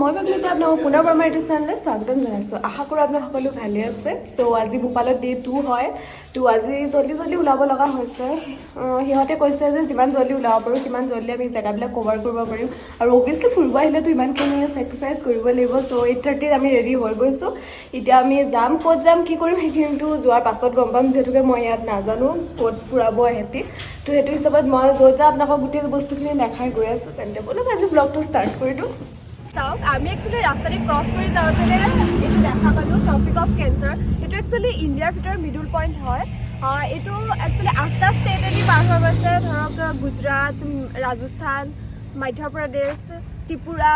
মই বগনীতা, আপোনালোকক পুনৰ আমাৰ এইটো চেনেললৈ স্বাগতম জনাইছোঁ। আশা কৰোঁ আপোনালোক সকলো ভালে আছে। চ' আজি ভূপালত ডে 2 হয়। তো আজি জল্দি জল্দি ওলাব লগা হৈছে। সিহঁতে কৈছে যে যিমান জল্দি ওলাব পাৰোঁ, সিমান জল্দি আমি জেগাবিলাক কভাৰ কৰিব পাৰিম। আৰু অভিয়াছলি ফুৰিব আহিলেতো ইমানখিনি চেক্ৰিফাইচ কৰিব লাগিব। চ' 8:30ত আমি ৰেডি হৈ গৈছোঁ। এতিয়া আমি যাম, ক'ত যাম, কি কৰিম, সেইখিনিতো যোৱাৰ পাছত গম পাম, যিহেতুকে মই ইয়াত নাজানো ক'ত ফুৰাব এহেঁতি। তো সেইটো হিচাপত মই য'ত যাওঁ, আপোনালোকক গোটেই বস্তুখিনি দেখাই গৈ আছোঁ। তেন্তে ব'লক, আজি ব্লগটো ষ্টাৰ্ট কৰি দিওঁ। চাওক, আমি একচুৱেলি ৰাস্তাদি ক্ৰছ কৰি যাওঁতে এইটো দেখা পালোঁ, ট্ৰপিক অফ কেঞ্চাৰ। এইটো একচুৱেলি ইণ্ডিয়াৰ ভিতৰত মিডল পইণ্ট হয়। এইটো একচুৱেলি আঠটা ষ্টেটেদি পাৰ হৈ গৈছে। ধৰক গুজৰাট, ৰাজস্থান, মধ্যপ্ৰদেশ, ত্ৰিপুৰা,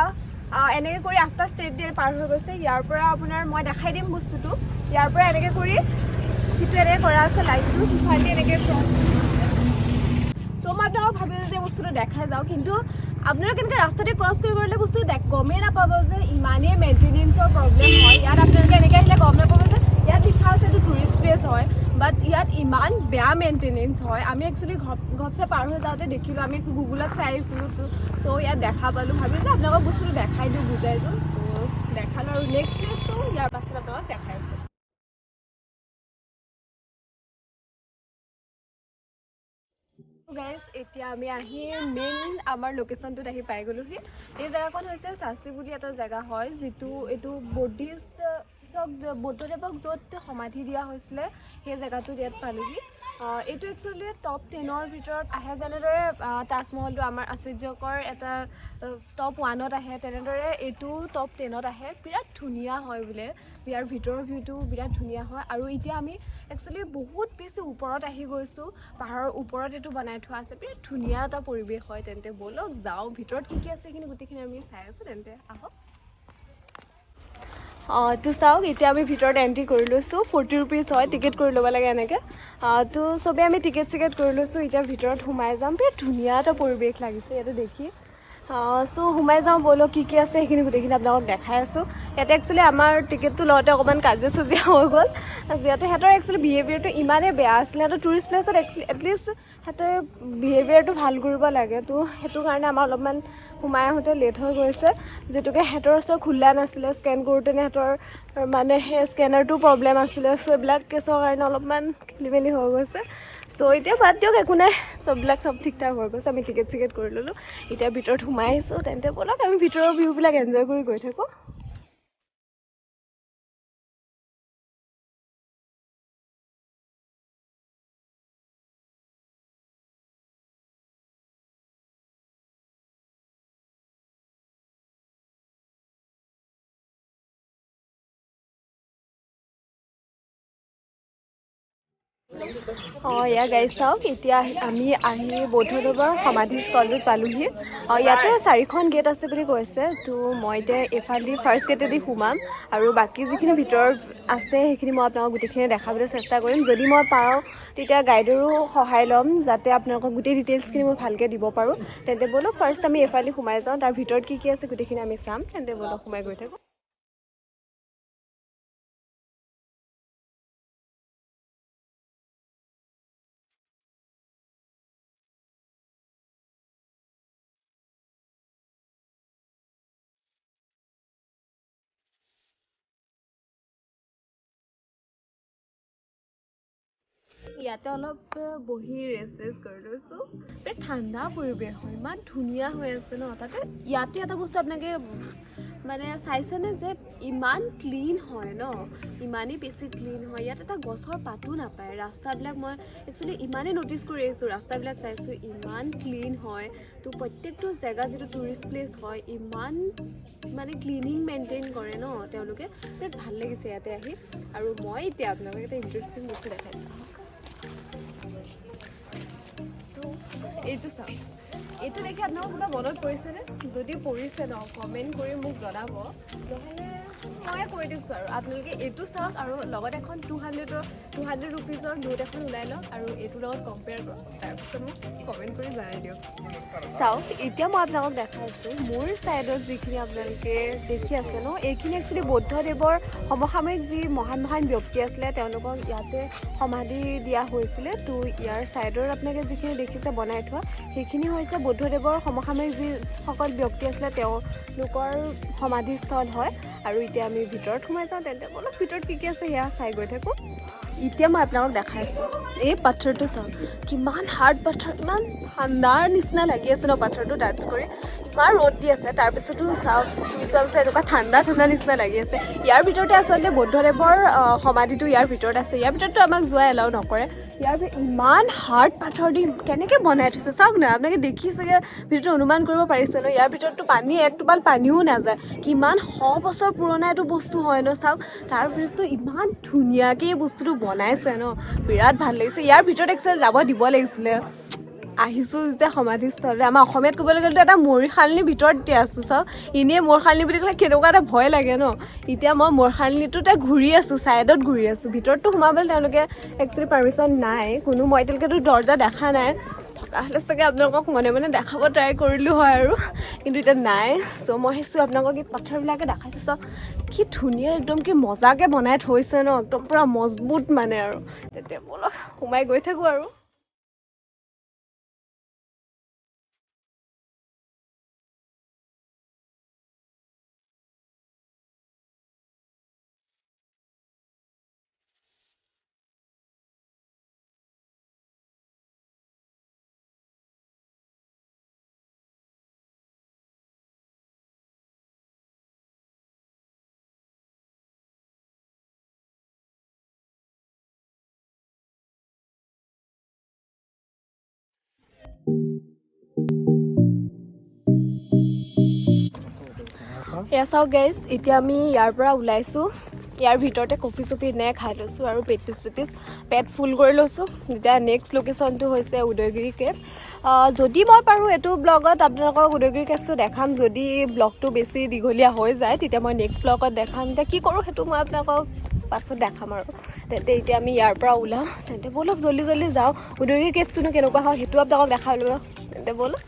এনেকৈ কৰি আঠটা ষ্টেট দিয়ে পাৰ হৈ গৈছে। ইয়াৰ পৰা আপোনাৰ মই দেখাই দিম বস্তুটো। ইয়াৰ পৰা এনেকৈ কৰি সিটো এনেকৈ কৰা আছে, লাইনটো সিফালেদি এনেকৈ ক্ৰছ কৰি গৈছে। চ' মই আপোনালোকক ভাবিলোঁ যে বস্তুটো দেখাই যাওঁ, কিন্তু আপোনালোকে এনেকৈ ৰাস্তাতে ক্ৰছ কৰি গ'লে বস্তু গমেই নাপাব যে ইমানেই মেইনটেনেঞ্চৰ প্ৰব্লেম হয় ইয়াত। আপোনালোকে এনেকৈ আহিলে গম নাপাব যে ইয়াত লিখা আছে এইটো টুৰিষ্ট প্লেচ হয়, বাট ইয়াত ইমান বেয়া মেইনটেনেঞ্চ হয়। আমি একচুৱেলি ঘপচে পাৰ হৈ যাওঁতে দেখিলোঁ। আমি গুগলত চাই আহিছিলোঁ, চ' ইয়াত দেখা পালোঁ। ভাবিলোঁ যে আপোনালোকক বস্তুটো দেখাই দিওঁ, বুজাই দিওঁ। চ' দেখালোঁ আৰু নেক্সট প্লেচটো ইয়াৰ পাছত আপোনালোকক দেখাই আছোঁ। গাইজ, এতিয়া আমি আহি মেইন আমাৰ লোকেশ্যনটোত আহি পাই গ'লোহি। এই জেগাখন হৈছে চাচি বুলি এটা জেগা হয়, যিটো এইটো বৌদ্ধিষ্ট বৌদ্ধদেৱক য'ত সমাধি দিয়া হৈছিলে, সেই জেগাটোত ইয়াত পালোহি। এইটো একচুৱেলি টপ 10ৰ ভিতৰত আহে। যেনেদৰে তাজমহলটো আমাৰ আশ্চৰ্যকৰ এটা টপ 1ত আহে, তেনেদৰে এইটো টপ 10ত আহে। বিৰাট ধুনীয়া হয় বোলে, ইয়াৰ ভিতৰৰ ভিউটো বিৰাট ধুনীয়া হয়। আৰু এতিয়া আমি একচুৱেলি বহুত বেছি ওপৰত আহি গৈছোঁ। পাহাৰৰ ওপৰত এইটো বনাই থোৱা আছে। বিৰাট ধুনীয়া এটা পৰিৱেশ হয়। তেন্তে ব'লক যাওঁ, ভিতৰত কি কি আছে সেইখিনি গোটেইখিনি আমি চাই আছোঁ। তেন্তে আহক। অঁ, তো চাওক, এতিয়া আমি ভিতৰত এণ্ট্ৰি কৰি লৈছোঁ। 40 ৰুপিজ হয়, টিকেট কৰি ল'ব লাগে এনেকৈ। তো চবেই আমি টিকেট চিকেট কৰি লৈছোঁ। এতিয়া ভিতৰত সোমাই যাম। বিৰাট ধুনীয়া এটা পৰিৱেশ লাগিছে ইয়াতে দেখি। চ' সোমাই যাওঁ ব'লক। কি কি আছে সেইখিনি গোটেইখিনি আপোনালোকক দেখাই আছোঁ। ইয়াতে একচুৱেলি আমাৰ টিকেটটো লওঁতে অকণমান কাজিয়া চাজিয়া হৈ গ'ল, যিহেতু সিহঁতৰ একচুৱেলি বিহেভিয়াৰটো ইমানেই বেয়া আছিলে। সিহঁতৰ টুৰিষ্ট প্লেচত এটলিষ্ট সিহঁতে বিহেভিয়াৰটো ভাল কৰিব লাগে। তো সেইটো কাৰণে আমাৰ অলপমান সোমাই আহোঁতে লেট হৈ গৈছে, যিহেতুকে সিহঁতৰ ওচৰত খোলা নাছিলে। স্কেন কৰোঁতেনে সিহঁতৰ মানে সেই স্কেনাৰটো প্ৰব্লেম আছিলে। চ' এইবিলাক কেছৰ কাৰণে অলপমান খেলি মেলি হৈ গৈছে। চ' এতিয়া বাদ দিয়ক, একো নাই, চববিলাক চব ঠিক ঠাক হৈ গৈছে। আমি টিকেট চিকেট কৰি ল'লোঁ, এতিয়া ভিতৰত সোমাই আহিছোঁ। তেন্তে ব'লক, আমি ভিতৰৰ ভিউবিলাক এনজয় কৰি গৈ থাকোঁ। অঁ, এয়া গাইজ চাওক, এতিয়া আমি আহি বৌদ্ধদেৱৰ সমাধিস্থলটোত পালোহি। ইয়াতে চাৰিখন গেট আছে বুলি কৈছে। তো মই এতিয়া এইফালেদি ফাৰ্ষ্ট গেটেদি সোমাম আৰু বাকী যিখিনি ভিতৰত আছে, সেইখিনি মই আপোনালোকক গোটেইখিনি দেখাবলৈ চেষ্টা কৰিম। যদি মই পাৰোঁ, তেতিয়া গাইডৰো সহায় ল'ম, যাতে আপোনালোকক গোটেই ডিটেইলছখিনি মই ভালকৈ দিব পাৰোঁ। তেন্তে ব'লক, ফাৰ্ষ্ট আমি এইফালেদি সোমাই যাওঁ। তাৰ ভিতৰত কি কি আছে গোটেইখিনি আমি চাম। তেন্তে ব'লক, সোমাই গৈ থাকোঁ। ইয়াতে অলপ বহি ৰেষ্ট চেষ্ট কৰি লৈছোঁ। বিৰাট ঠাণ্ডা পৰিৱেশ হয়, ইমান ধুনীয়া হৈ আছে ন তাতে। ইয়াতে এটা বস্তু আপোনালোকে মানে চাইছেনে যে ইমান ক্লিন হয় ন, ইমানেই বেছি ক্লিন হয়। ইয়াত এটা গছৰ পাতো নাপায়। ৰাস্তাবিলাক মই একচুৱেলি ইমানেই ন'টিচ কৰি আহিছোঁ, ৰাস্তাবিলাক চাইছোঁ, ইমান ক্লিন হয়। তো প্ৰত্যেকটো জেগা যিটো টুৰিষ্ট প্লেচ হয়, ইমান মানে ক্লিনিং মেইনটেইন কৰে ন তেওঁলোকে। বিৰাট ভাল লাগিছে ইয়াতে আহি। আৰু মই এতিয়া আপোনালোকক এটা ইণ্টাৰেষ্টিং বস্তু দেখাইছোঁ। তো এইটো চাওক, এইটো দেখি আপোনালোকৰ কিবা মনত পৰিছেনে? যদি পৰিছে ন, কমেণ্ট কৰি মোক জনাব। নহ'লে ময়ে কৈ দিছোঁ আৰু আপোনালোকে এইটো চাওক আৰু লগত এখন 200 ৰুপিজৰ নোট এখন ওলাই লওক আৰু এইটোৰ লগত কম্পেয়াৰ কৰক, তাৰপিছত মোক কমেণ্ট কৰি জনাই দিয়ক। চাওক, এতিয়া মই আপোনালোকক দেখাইছোঁ মোৰ ছাইডত যিখিনি আপোনালোকে দেখি আছে ন, এইখিনি একচুৱেলি বৌদ্ধদেৱৰ সমসাময়িক যি মহান মহান ব্যক্তি আছিলে, তেওঁলোকক ইয়াতে সমাধি দিয়া হৈছিলে। তো ইয়াৰ ছাইডত আপোনালোকে যিখিনি দেখিছে বনাই থোৱা, সেইখিনি হৈছে বৌদ্ধদেৱৰ সমসাময়িক যিসকল ব্যক্তি আছিলে, তেওঁলোকৰ সমাধিস্থল হয়। আৰু এতিয়া আমি ভিতৰত সোমাই যাওঁ তেন্তে। ব'লক, ভিতৰত কি কি আছে সেয়া চাই গৈ থাকোঁ। এতিয়া মই আপোনালোকক দেখাইছোঁ, এই পাথৰটো চাওক, কিমান হাৰ্ড পাথৰ। ইমান ঠাণ্ডাৰ নিচিনা লাগি আছে ন পাথৰটো টাচ কৰি। ইমান ৰ'দ দি আছে, তাৰপিছতো চাওক, চুই চোৱাৰ পিছত এনেকুৱা ঠাণ্ডা ঠাণ্ডা নিচিনা লাগি আছে। ইয়াৰ ভিতৰতে আচলতে বৌদ্ধদেৱৰ সমাধিটো ইয়াৰ ভিতৰত আছে। ইয়াৰ ভিতৰততো আমাক যোৱা এলাউ নকৰে। ইয়াৰ ভিতৰত ইমান হাৰ্ড পাথৰ দি কেনেকৈ বনাই থৈছে চাওক না। আপোনালোকে দেখি চাগে ভিতৰটো অনুমান কৰিব পাৰিছে ন। ইয়াৰ ভিতৰততো পানী এক টোপাল পানীও নাযায়। কিমান শ বছৰ পুৰণা এইটো বস্তু হয় ন চাওক। তাৰপিছতো ইমান ধুনীয়াকৈ এই বস্তুটো বনাইছে ন, বিৰাট ভাল লাগিছে। ইয়াৰ ভিতৰত একচুৱেলি যাব দিব লাগিছিলে। আহিছোঁ যেতিয়া সমাধিস্থলতে, আমাৰ অসমীয়াত ক'বলৈ গ'লেতো এটা মৰিশালিনীৰ ভিতৰত এতিয়া আছোঁ। চাওক, এনেই মৰিশালিনী বুলি ক'লে কেনেকুৱা এটা ভয় লাগে ন। এতিয়া মই মৰিশালিনীটোতে ঘূৰি আছোঁ, ছাইডত ঘূৰি আছোঁ। ভিতৰততো সোমাবলৈ তেওঁলোকে একচুৱেলি পাৰ্মিশ্যন নাই কোনো। মই এতিয়ালৈকেতো দৰ্জা দেখা নাই। থকা হ'লে চাগে আপোনালোকক মনে মনে দেখাব ট্ৰাই কৰিলোঁ হয় আৰু, কিন্তু এতিয়া নাই। চ' মই আহিছোঁ, আপোনালোকক এই পাথৰবিলাকে দেখাইছোঁ। চাওক, কি ধুনীয়া, একদম কি মজাকৈ বনাই থৈছে ন, একদম পূৰা মজবুত মানে আৰু। তেতিয়া ব'লক, সোমাই গৈ থাকোঁ আৰু। এয়া চাওক গাইজ, এতিয়া আমি ইয়াৰ পৰা ওলাইছোঁ। ইয়াৰ ভিতৰতে কফি চফি এনে খাই লৈছোঁ আৰু পেটিছ চেটিছ পেট ফুল কৰি লৈছোঁ। এতিয়া নেক্সট লোকেশ্যনটো হৈছে উদয়গিৰি কেফ। যদি মই পাৰোঁ এইটো ব্লগত আপোনালোকক উদয়গিৰি কেফটো দেখাম। যদি ব্লগটো বেছি দীঘলীয়া হৈ যায়, তেতিয়া মই নেক্সট ব্লগত দেখাম। এতিয়া কি কৰোঁ সেইটো মই আপোনালোকক পাছত দেখাম আৰু। তেন্তে এতিয়া আমি ইয়াৰ পৰা ওলাওঁ। তেন্তে ব'লক, জল্দি জল্দি যাওঁ। উদয়গিৰি কেফটোনো কেনেকুৱা হয় সেইটো আপোনালোকক দেখাব লাগিব। তেন্তে ব'লক।